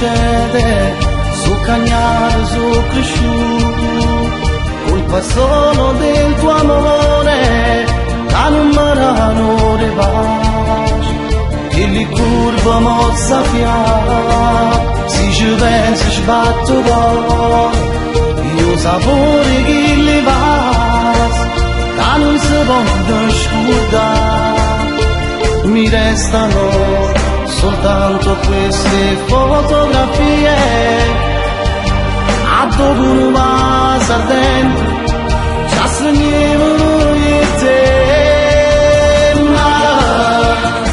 succede, so cagnat, so cresciuto, colpa solo del tuo amore, ca nun me danno pace, che li curva mozza fiata, si ci penso sbatto cuore, io sapore che le vas, ca nun si può scordare, mi restano soltanto queste fotografie, a dopo un vaso ardente, ci stringevo io e te, ma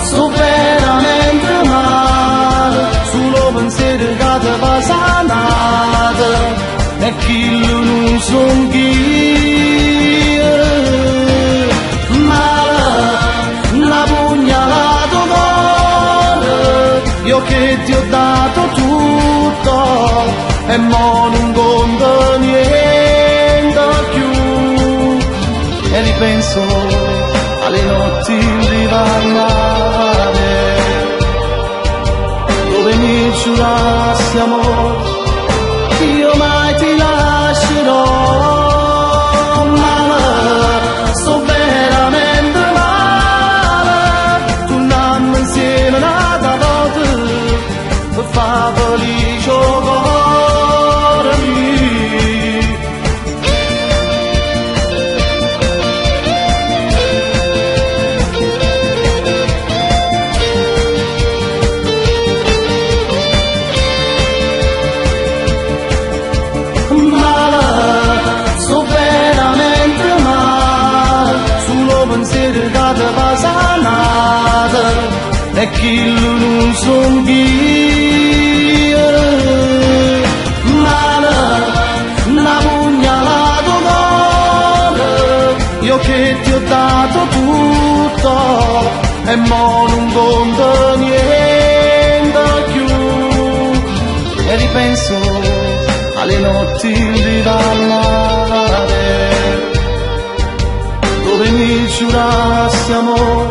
sto veramente male, solo pensiero che ti fa sanare, e chi non son io, male, una pugnalata cuore, io che ti ho dato tutto e mo non conto niente più, e ripenso alle notti in riva al mare, dove mi giurasti amore, io mai ti lascerò, ma sto veramente male, torniamo insieme un'altra volta, per far felice il cuore mio. Male, sto veramente male, solo pensiero che ti fa sanare, e chi non son io. Male, una pugnalata cuore, io che ti ho dato tutto, e mo non conto niente più, e ripenso alle notti in riva al mare, dove mi giurasti amore,